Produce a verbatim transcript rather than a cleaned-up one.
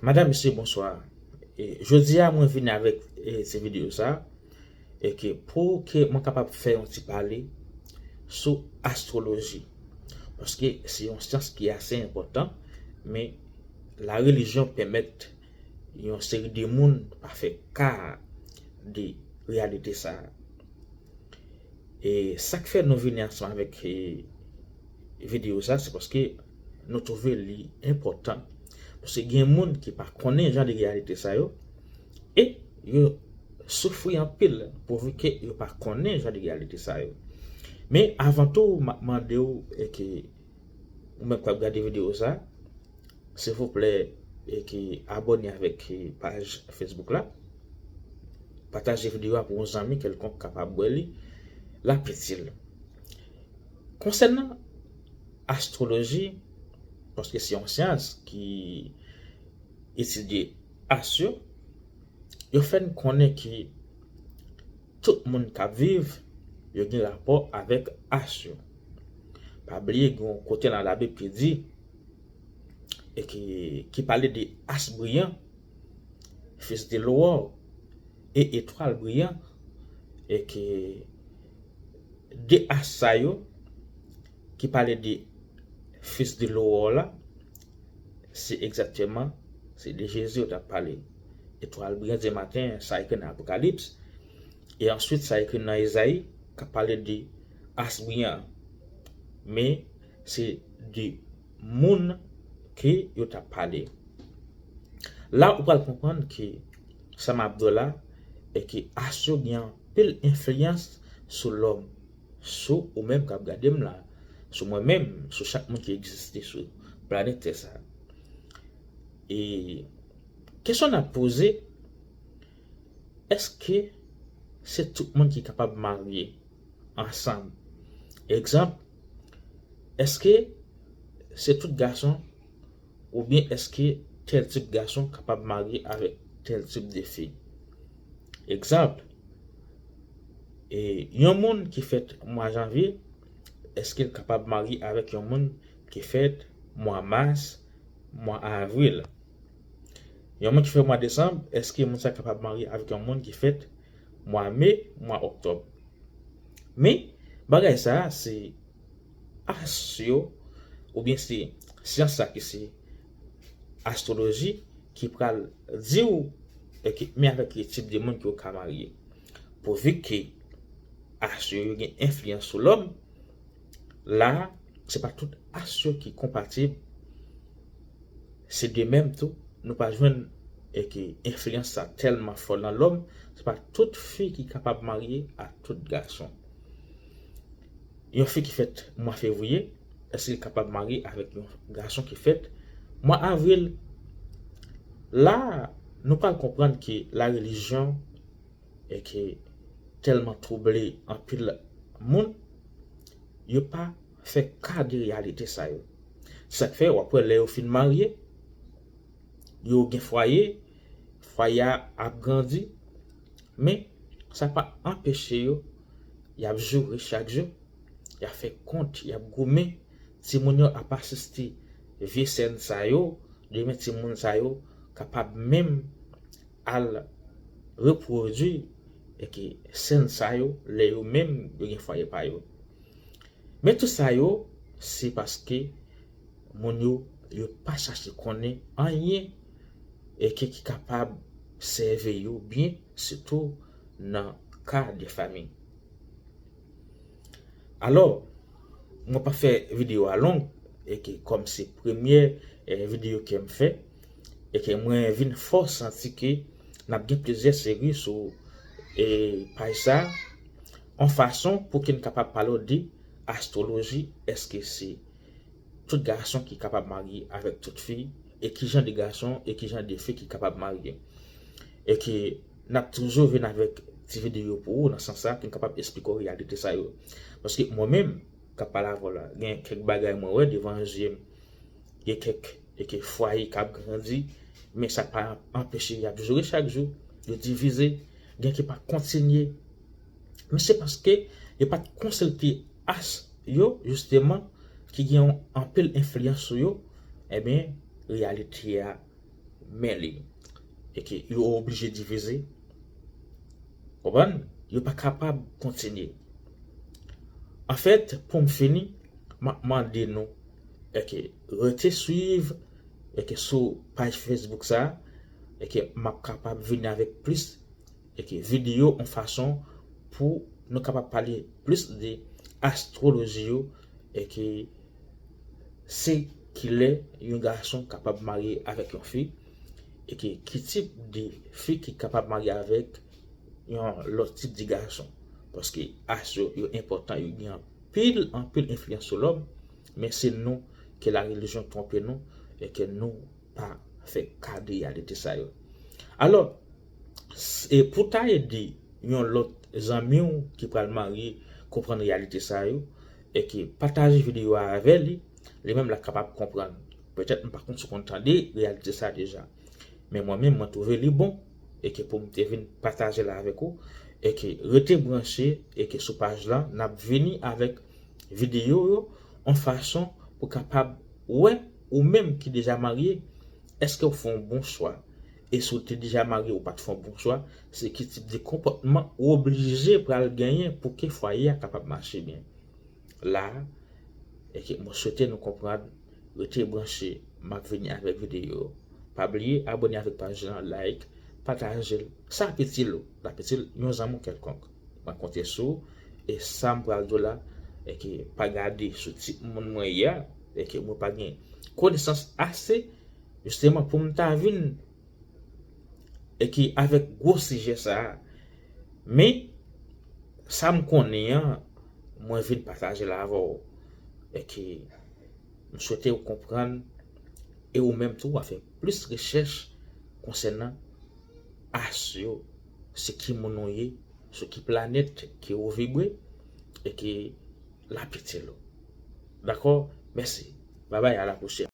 Madanm, mesye, bonswa. E, jodi a, mwen vini avèk e, ti videyo sa, e ke pou ke mwen kapab fè yon ti pale sou astwoloji. Paske se yon syans ki ase enpòtan, men la relijyon pèmèt yon seri de moun pa fè ka de reyalite sa. E sa k fè nou vini ansanm avèk e, videyo sa, se paske nou twouve li enpòtan. Paske gen moun ki pa konnen jan de reyalite sa yo, e yo soufri anpil pouvi ke yo pa konnen jan de reyalite sa yo. Men avan tou, m ap mande w, e ke ou menm k ap gade videyo sa, silvouplè, e ke abòne avèk e, paj Facebook la. Pataje videyo a pou yon zanmi kèlkonk kapab wè li, l ap itil. Konsènan astwoloji, paske se yon syans ki etidye as yo, yo fè n konnen ke tout moun k ap viv, yo gen rapò avèk as yo. Pa bliye, gen yon kote nan Labib ki di, e ki, ki pale de as briyan, fis de lowò, e etwal briyan, e ke de as sa yo, ki pale de fis de lowò la, se egzakteman, se de Jezi yo t ap pale. Etwal briyan di maten, sa ekri nan Apokalips, e answit sa ekri nan Ezayi, k ap pale de as briyan. Men, se de moun ke yo t ap pale. La, ou pral konprann ke sa m ap di w la, e ke as yo gen anpil enfliyans sou lòm, sou ou menm k ap gade m la, sou mwen menm, sou chak moun ki egziste sou planèt tè sa. E kesyon n ap poze, èske se tout moun ki kapab marye ansanm? Egzanp, èske se tout gason oubyen èske tèl tip gason kapab marye avèk tèl tip de fi? Egzanp, e, yon moun ki fèt mwa janvye, èske l kapab marye avèk yon moun ki fèt mwa mas, mwa avril? Yon moun ki fèt mwa desanm, èske moun sa kapab marye avèk yon moun ki fèt mwa me, mwa òktòb? Men, bagay sa a, se as yo, oubyen se syans sa ki se astwoloji ki pral di w, e ke, men avèk ki tip de moun ke w ka marye. Pouvi ke as yo, yo gen enfliyans sou lòm, la, se pa tout as yo ki konpatib. Se de menm tou, nou pa jwenn e ke enfliyans sa tèlman fò nan lòm, se pa tout fi ki kapab marye a tout gason. Yon fi ki fèt mwa fevriye, èske li kapab marye avèk yon gason ki fèt mwa avril? La, nou pral konprann ke la relijyon e ke tèlman twouble anpil moun, yo pa fè ka de reyalite sa yo. Sa k fè, w ap wè lè yo fin marye, yo gen fwaye, fwaye a ap grandi, men sa pa anpeche yo, y ap joure chak jou, y ap fè kont, y ap goumen, timoun yo ap asiste vye sèn sa yo, demen timoun sa yo kapab menm al repwodui e ke sèn sa yo lè yo menm yo gen fwaye pa yo. Men tout sa yo, se paske moun yo, yo pa chache konnen anyen e ke ki kapab sèvi yo byen, sitou nan ka de fanmi. Alò, mwen pa fè videyo a long, e ke kòm se premyè e, videyo ke m fè, e ke mwen vin fò santi ke n ap gen plizyè seri sou e, paj sa, yon fason pou ke n kapab pale w de astwoloji, èske se tout gason ki kapab marye avèk tout fi, e ki jan de gason, e ki jan de fi ki kapab marye. E ke n ap toujou vin avèk ti videyo pou ou nan sans sa, pou n kapab esplike w reyalite sa yo. Paske mwen menm, k ap pale avè w la, gen kèk bagay mwen wè devan zye m. Gen kèk, e ke fwaye k ap grandi, men sa pa anpeche y ap joure chak jou, yo divize, gen ki pa kontinye. Men se paske yo pa t konsilte as yo, jisteman, ki gen yon anpil enfliyans sou yo, ebyen, reyalite a men li. E ke yo oblije divize. Konprann? Yo pa kapab kontinye. Anfèt, pou m fini, m ap mande nou, e ke rete swiv, e ke sou paj Facebook sa, e ke m ap kapab vini avèk plis, e ke videyo, yon fason pou nou kapab pale plis de astwoloji yo, e ke se kilè yon gason kapab marye avèk yon fi, e ke ki tip de fi ki kapab marye avèk yon lòt tip de gason. Paske as yo, yo enpòtan, yo gen anpil, anpil enfliyans sou lòm, men se nou ke la relijyon twonpe nou, e ke nou pa fè ka de reyalite sa yo. Alò, s- e pou ta ede yon lòt zanmi w ki pral marye konprann reyalite sa yo, e ke pataje videyo a avè li, li menm l ap kapab konprann. Petèt m pa konn si w konn tande reyalite sa deja. Men mwen menm, mwen twouve li bon, e ke pou m te vin pataje l avèk ou, e ke rete branche, e ke sou paj la, n ap vini avèk videyo yo, yon fason pou kapab wè ou menm ki deja marye, èske w fè yon bon chwa? E si w te deja marye, ou pa t fè yon bon chwa, se ki tip de konpòtman ou oblije pral genyen pou ke fwaye a kapab mache byen? La, e ke mwen swete nou konprann, rete branche, m ap vini avèk videyo. Pa bliye abòne avèk paj lan, like, pataje l. Sa ap itil ou, l ap itil yon zanmi w kèlkonk. Mwen konte sou ou, e sa m pral di w la, e ke pa gade sou tip moun mwen ye a, e ke mwen pa gen konesans ase, jisteman, pou m ta vin, e ke avèk gwo sijè sa a. Men, sa m konnen an, mwen vin pataje l avè w. E ke m swete w konprann, e ou menm tou, w a fè plis rechèch konsènan as yo, se ki moun ou ye, sou ki planèt ke ou vibre, e ke l ap itil ou. Dakò? Mèsi. Babay, a la pwochèn.